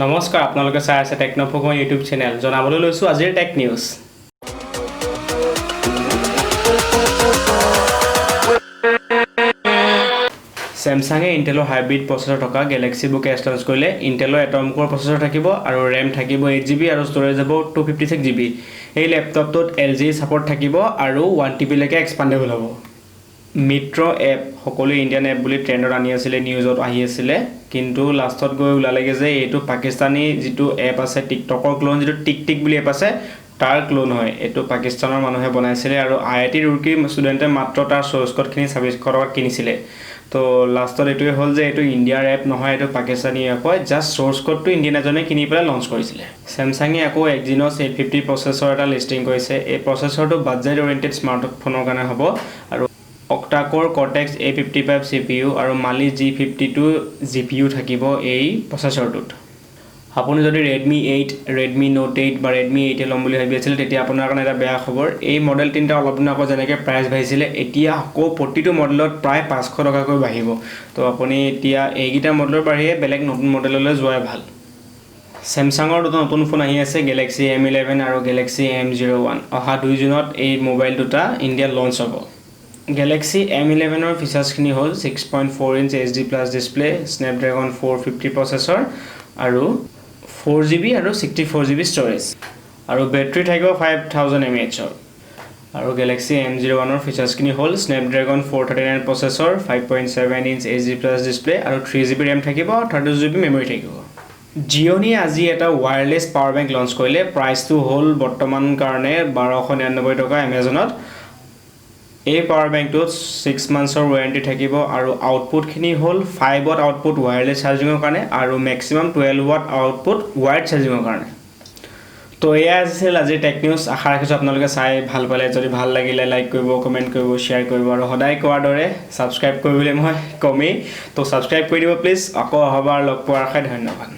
নমস্কাৰ, আপোনালোকে চাই আছে টেকন'ফোকৰ ইউটিউব চেনেল। জনাবলৈ লৈছোঁ আজিৰ টেক নিউজ। চেমচাঙে ইণ্টেলৰ হাইব্ৰিড প্ৰচেছৰ থকা গেলেক্সি বুক এছ লঞ্চ কৰিলে। ইণ্টেলৰ এটম কোৰ প্ৰচেছৰ থাকিব আৰু ৰেম থাকিব 8 জিবি আৰু ষ্ট'ৰেজ হ'ব 256 জিবি। এই লেপটপটোত এলজি ছাপৰ্ট থাকিব আৰু 1 টিবিলৈকে এক্সপাণ্ডেবল হ'ব। মিত্ৰ এপ সকলোৱে ইণ্ডিয়ান এপ বুলি ট্ৰেণ্ডত আনি আছিলে, নিউজত আহি আছিলে। কিন্তু লাষ্টত গৈ ওলালেগৈ যে এইটো পাকিস্তানী যিটো এপ আছে, টিকটকৰ ক্লোন, যিটো টিক টিক বুলি এপ আছে, তাৰ ক্লোন হয়। এইটো পাকিস্তানৰ মানুহে বনাইছিলে আৰু আই I T ৰুৰকিৰ ষ্টুডেণ্টে মাত্ৰ তাৰ চ'ৰ্চ ক'ডখিনি 2600 টকাত কিনিছিলে। তো লাষ্টত এইটোৱে হ'ল যে এইটো ইণ্ডিয়াৰ এপ নহয়, এইটো পাকিস্তানী এপ হয়। জাষ্ট চ'ৰ্চ ক'ডটো ইণ্ডিয়ান এজনে কিনি পেলাই লঞ্চ কৰিছিলে। চেমচাঙে আকৌ এক্সিনছ 850 প্ৰচেছৰ এটা লিষ্টিং কৰিছে। এই প্ৰচেছৰটো বাজেট অৰিয়েণ্টেড স্মাৰ্টফোনৰ কাৰণে হ'ব আৰু অক্টাক'ৰ কৰ্টেক্স এ55 চিপিইউ আৰু মালি জি52 জিপিইউ থাকিব এই প্ৰচেছৰটোত। আপুনি যদি ৰেডমি 8, ৰেডমি নোট 8 বা ৰেডমি 8 ল'ম বুলি ভাবি আছিলে, তেতিয়া আপোনাৰ কাৰণে এটা বেয়া খবৰ। এই মডেল তিনিটা অলপ দিনৰ আগত যেনেকৈ প্ৰাইচ বাঢ়িছিলে, এতিয়া আকৌ প্ৰতিটো মডেলত প্ৰায় 500 টকাকৈ বাঢ়িব। তো আপুনি এতিয়া এইকেইটা মডেলৰ বাহিৰে বেলেগ নতুন মডেললৈ যোৱাই ভাল। চেমচাঙৰ দুটা নতুন ফোন আহি আছে, গেলেক্সি এম11 আৰু গেলেক্সি এম01। অহা 2 জুনত এই মোবাইল দুটা ইণ্ডিয়াত লঞ্চ হ'ব। গেলেক্সি এম11ৰ ফিচাৰ্ছখিনি হ'ল 6.4 inch HD+ display, Snapdragon 450 processor আৰু 4 জিবি আৰু 64 জিবি ষ্ট'ৰেজ আৰু বেটেৰী থাকিব 5000 এম এইচৰ। আৰু গেলেক্সি এম01ৰ ফিচাৰ্ছখিনি হ'ল Snapdragon 439 processor, 5.7 inch HD+ display আৰু 3 জিবি ৰেম থাকিব আৰু 32 জিবি মেমৰি থাকিব। জিঅ'নিয়ে আজি এটা ৱায়াৰলেছ পাৱাৰ বেংক লঞ্চ কৰিলে। প্ৰাইচটো হ'ল বৰ্তমান কাৰণে 1299 টকা এমেজনত। এই পাৱাৰ বেংকটোত 6 মান্থছৰ ৱাৰেণ্টি থাকিব আৰু আউটপুটখিনি হ'ল 5 ৱাট আউটপুট ৱায়াৰলেছ চাৰ্জিঙৰ কাৰণে আৰু মেক্সিমাম 12 ৱাট আউটপুট ৱায়াৰ্ড চাৰ্জিঙৰ কাৰণে। তো এয়াই আছিল আজিৰ টেক নিউজ। আশা ৰাখিছোঁ আপোনালোকে চাই ভাল পালে। যদি ভাল লাগিলে লাইক কৰিব, কমেণ্ট কৰিব, শ্বেয়াৰ কৰিব আৰু সদায় কোৱাৰ দৰে ছাবস্ক্ৰাইব কৰিবলৈ মই কমেই, তো ছাবস্ক্ৰাইব কৰি দিব প্লিজ। আকৌ অহাবাৰ লগ পোৱাৰ আশাই ধন্যবাদ।